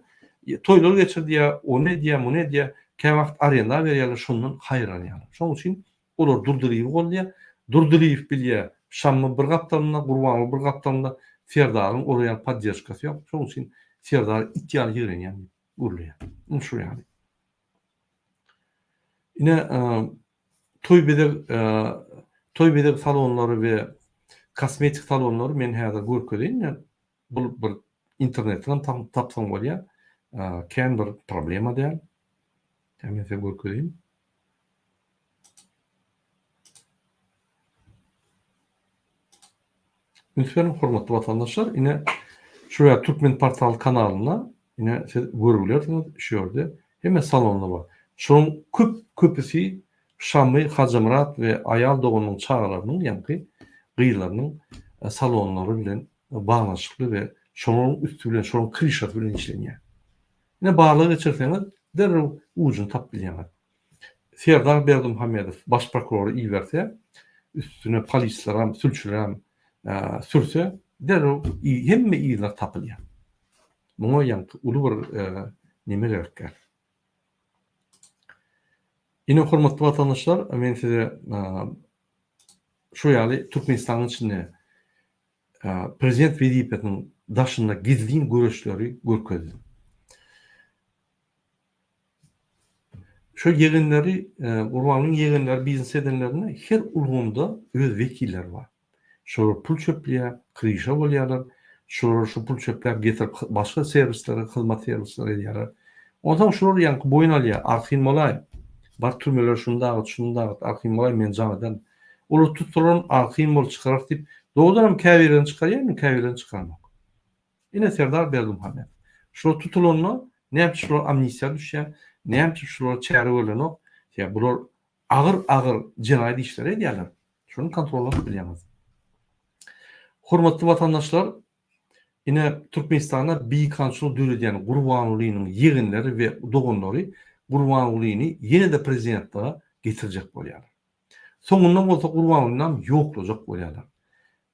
toýlar geçirdýär, ony edýär, muny edýär. Käwagt arenda berýärler, şondan haýyr alýarlar. Şonuň üçin Olar Durdylyýewi goldaýar. Durdylyýew bilýär, Şammy bir gapdalynda, Gurbanguly bir gapdalynda, Serdaryň olar ýaly podderžkasy ýok. Şonuň üçin Serdary it ýaly ýigrenýän diýip gürleýär. Ine şul ýaly. Ine, toý bezeg, toý bezeg salonlary we kosmetik salonlary men häzir görkezeýin. Bul bir internetden hem tapsaň bolýar. Kän bir problema däl. Men size görkezeýin. Üns beriň hormatly watandaşlar, ine şu ýer Türkmen portal kanalynda ine siz görüp bilersiňiz şu ýerde hemme salonlar bar. Şonuň köp köpüsi Şammy Hajymyrat we aýal doganynyň çagalarynyň ýaňky gyzlarynyň salonlary bilen baglanyşykly we şolaryň üsti bilen şolaryň kryşasy bilen işlenýär. Ine barlag geçirseňiz derrew ujuny tapyp bilýäňiz. Serdar Berdimuhamedow baş prokurory iberse, üstüne polislerem, sülçülerem sürse, derrew hemme yzlar tapylýar. Muňa ýaňky uly bir neme gerek däl. Ine, hormatly watandaşlar, men size şu ýaly Türkmenistanyň içinde prezident wezipesiniň daşynda gizlin göreşleri görkezdim. Şo ýegenleri, Gurbangulyň ýegenleri biznes edenlerinde her ulgamda öz wekilleri bar. Şolar pul çöpleýär, kryşa bolýarlar. Şolar şu pul çöpläp getirip başga serwislere, hyzmat serwisleri edýärler. Onsoň şolar ýaňky boýun alýar, arkaýyn bolaý. Bar türmelere şuny dagyt, şuny dagyt, arkaýyn bolaý men jaň ederin. Olar tutsalar arkaýyn bol çykararys diýip, dogrudanam käbirlerini çykarýar, indi käbirlerini çykaranok. Ine Serdar Berdimuhamedow. Şular tutulanda näme üçin şular amnistiýa düşýär? Näme üçin şulara çäre görlenok? Sebäbi bular agyr-agyr jenaýat işleri edýärler. Şuny kontrollap bilýäňiz. Hormatly watandaşlar, ine Türkmenistanda bikanunçylyk döredýän Gurbangulynyň ýegenleri we doganlary Gurbangulyny ýene-de prezidentlige getirjek bolýarlar. Soňunda bolsa Gurbangulyny ýoklajak bolýarlar.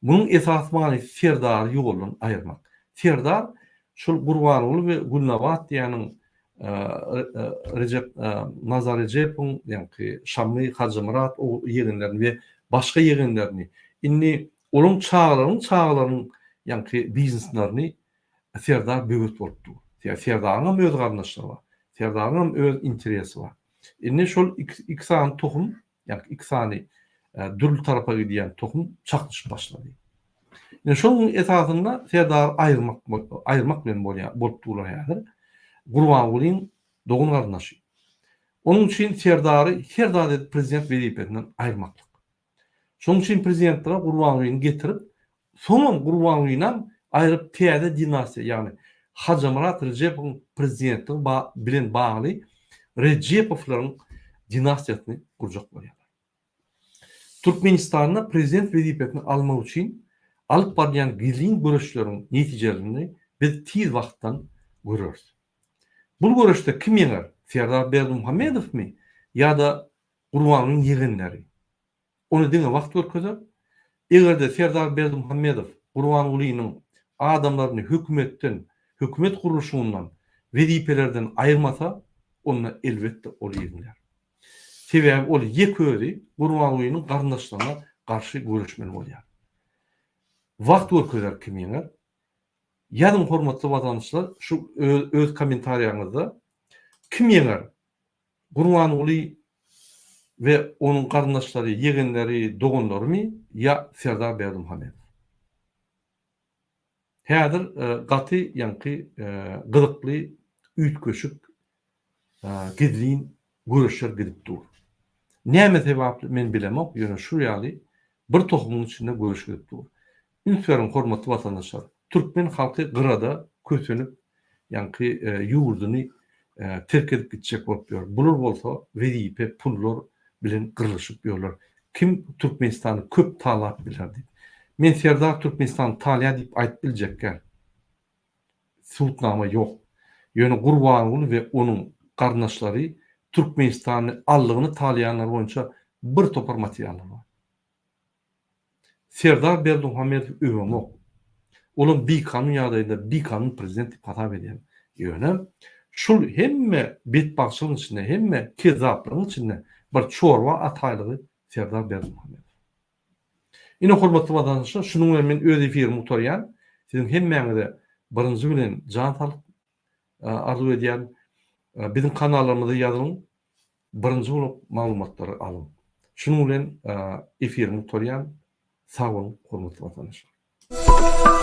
Munuň esasy manysy Serdary ýoldan aýyrmak. Serdar şol Gurbanguly we Gülnabat diýýäniň Rejep Nazar Rejepowyň ýaňky Şammy Hajymyrat ýegenlerini we başga ýegenlerini indi olaryň çagalarynyň çagalarynyň ýaňky bizneslerini Serdar böwet bolup dur. Sebäbi Serdaryň hem öz garyndaşlary bar. Serdaryň hem öz interesi bar. Indi şol iki sany tohum, ýagny iki sany dürli tarapa gidýän tohum çaknyşyp başlady. Indi şonuň esasynda Serdary aýyrmak aýyrmak bilen bolýar, bolup durlar häzir. Gurbangulyň dogan garyndaşy. Onuň üçin Serdary her zat edip prezident wezipesinden aýyrmaklyk. Şonuň üçin prezidentlige Gurbangulyny getirip, soňam Gurbangulynyam aýryp täze dinastiýa, ýagny Hajymyrat Rejepowyň prezidentligi bilen bagly Rejepowlaryň dinastiýasyny gurjak bolýarlar. Türkmenistanda prezident wezipesini almak üçin alyp barylýan gizlin göreşleriň netijelerini biz tiz wagtdan göreris. Bul göreşde kim ýeňer, Serdar Berdimuhamedowmy ýa-da Gurbanyň ýegenleri. Ony diňe wagt görkezer. Eger-de Serdar Berdimuhamedow Gurbangulynyň adamlaryny hökümetden, hökümet gurluşygyndan, wezipelerden aýyrmasa, onda elbetde ol ýeňler. Sebäbi ol ýek özi Gurbangulynyň garyndaşlaryna garşy göreşmeli bolýar. Wagt görkezer kim ýeňer. Ýazyň hormatly watandaşlar şu öz kommentariýaňyzda kim ýeňer? Gurbanguly we onuň garyndaşlary, ýegenleri, doganlarymy ýa Serdar Berdimuhamedow? Häzir gaty ýaňky gyzykly, üýtgeşik, gizlin göreşler gidip dur. Näme sebäpli men bilemok, ýöne şu ýaly bir tohumyň içinde göreş gidip dur. Üns beriň hormatly watandaşlar, türkmen halky gyrada kösenip ýaňky ýurduny terk edip gitjek bolup ýör. Bular bolsa wezipe, pullar bilen gyrlyşyp ýörler. Kim Türkmenistany köp talap biler diýip. Men Serdar Türkmenistany talýar diýip aýdyp biljekgäl. Subutnama ýok. Ýöne Gurbanguly we onuň garyndaşlary Türkmenistany aldygyny talaýanlar boýunça bir topar materiallar bar. Serdar Berdimuhamedowy öwemok. Olam bikanun ýagdaýda bikanun prezident diýip hasap edýän. Ýöne şul hemme betbagtçylygyň içinde, hemme kezzaplygyň içinde bir çorba ataýlygy Serdar Berdimuhamedow. Ine hormatly watandaşlar şunuň bilen men öz efirimi gutarýan. Siziň hemmäňize birinji bilen jan saglyk arzuw edýän. Biziň kanallarymyza ýazylyň. Birinji bolup maglumatlary alyň. Şunuň bilen efirimi gutarýan. Sag boluň hormatly watandaşlar.